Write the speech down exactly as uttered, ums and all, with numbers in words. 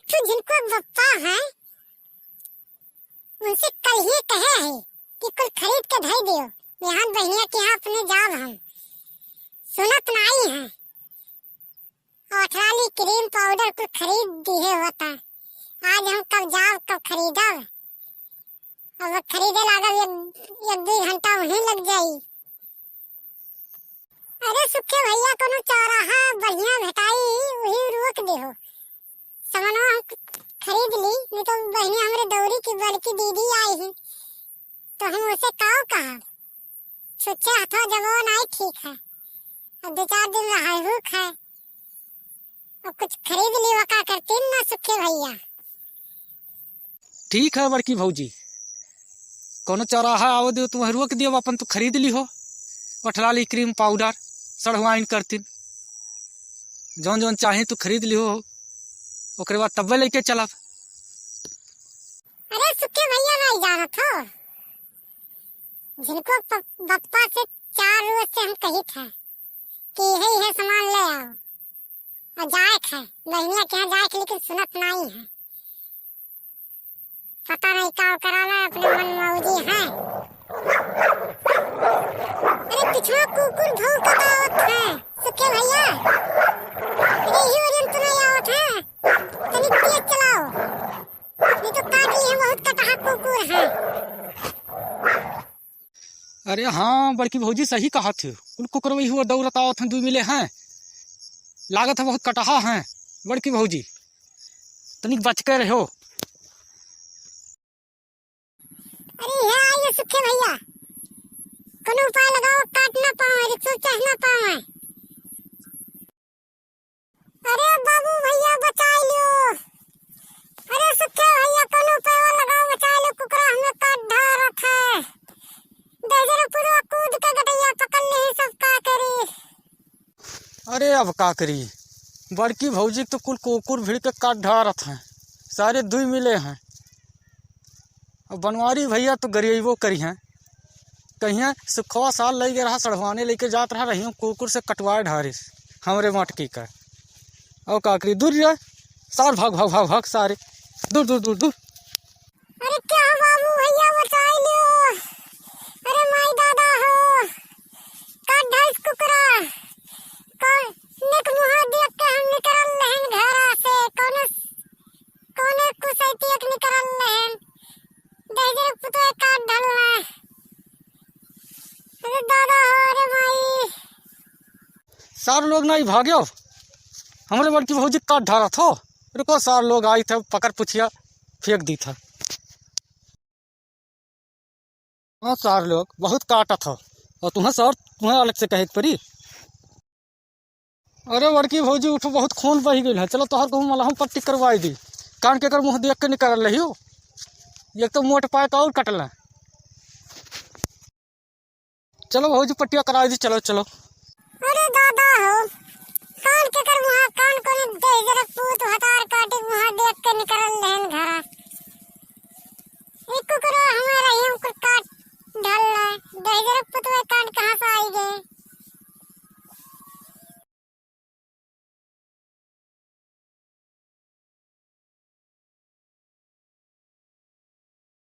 ठू झिनको बप्पा हैं, उनसे कल ही कहे है कि कुल खरीद के धई दियो, बिहान बहिनिया के यहाँ अपने जाब हम। सुनत नाई है। अठराली cream powder कुल खरीद दिहे होता। आज हम कब जाब, कब खरीदब? अब खरीदे लागब, एक, एक दुई घंटा वहीं लग जाई। अरे सुखे भैया, कोनो चौराहा बढ़िया भेटाई, वही रोक देहो। सामानवा हम खरीद ली, नहीं तो बहिनी हमरे दौरी की बड़की दीदी आई है, तो हम उसे काव कहब? छुच्छे हथवा जबो नाई ठीक है। अब दो चार दिन रहाई हुक है, अब कुछ खरीद ली, वका करतीन ना सुखे भैया। ठीक है बड़की भौजी, कोनो चौराहा आवे दियो, तुम रोक दियो, अपन तू खरीद लिहो। अठराली cream powder, सढ़वाइन करतीन, जौन जौन चाहे तू खरीद लिहो, ओकरे बाद तब्बे लेके चलब। अरे सुखे भैया, नहीं जानत हो, झिनको प-, बप्पा से चार रोज से हम कही थे कि यही है सामान ले आओ, और जाए थे बहिनिया के यहाँ जाए थे, लेकिन सुनत नहीं है। पता नहीं का कराला, अपने मन मौजी है। अरे पिछवा कुकुर भौंकत आवत है, सुखे भैया। अरे ही ओरियन तो नहीं आवत है, तनी तेज चलाओ, नहीं तो काट ली है, बहुत कटहा कुकुर है। अरे हाँ, बड़की भौजी सही कहत हो। कुल कुकुरवा इहू दौड़त आवत हैं, दुई मिले हैं। लागत है बहुत कटहा हैं बड़की भौजी। तनिक बच के रहो। अरे हे आइए सुखे भैया, कोनो उपाय लगाओ, काट ना पावे, रिक्शा चढ़ ना पावे। अरे बाबू भैया बचाई लियो। अरे सुखे भैया कोनो पैवा लगाओ, बचाई लियो, कुकरा हमें काट ढारत है। दहिजर पुरवा कूद के गटैया पकड़ ली, सब का करी। अरे अब का करी, बड़की भौजी तो कुल कुकुर भिड़ के काट ढारत हैं, सारे दुई मिले हैं। अब बनवारी भैया तो गरियबो करी हैं। कहिया सुखवा सार लई गए रहा, सढ़वाने लेके जात रहा, रहियो कुकुर से कटवाए ढारिस हमरे मटकी का। और का करी, दूर रे सार, भाग, भाग, भाग, भाग सारे, दूर, दूर, दूर, दूर। अरे क्या हो बाबू भैया, बचाई लियो। अरे माई दादा हो, काट ढाइस कुकरा। कौने के मुँह देख के हम निकरल रहन घरा से, कौने, कौने कुसैतिया के निकरल रहन। दहिजर पुतवे काट ढलना। अरे दादा हो, अरे माई। सार लोग नहीं भाग्यो, हमरे बड़की भौजी काट ढारत हो। रुको, सार लोग आई थे, पकड़ पुछिया फेंक दी था। हाँ सार लोग बहुत काटत हो, और तुम्हें सार, तुम्हें अलग से कहे के पड़ी। अरे बड़की भौजी उठो, बहुत खून बही गइल है, चलो तोहर कहूँ मलहम पट्टी करवाई दी। कान के कर मुँह देख के निकल रही हो, एक तो मोट पाए का और कटल है। चलो भौजी पट्टिया कराई दी, चलो चलो। अरे दादा हो, कान के कर मुँह, कान कोने दहिजर पूत भतार काटे मुँह देख के निकल रहन घरा। ई कुकुरो हमारा ही कुल काट ढल है, दहिजर पुतवे कान कहाँ से आई गए?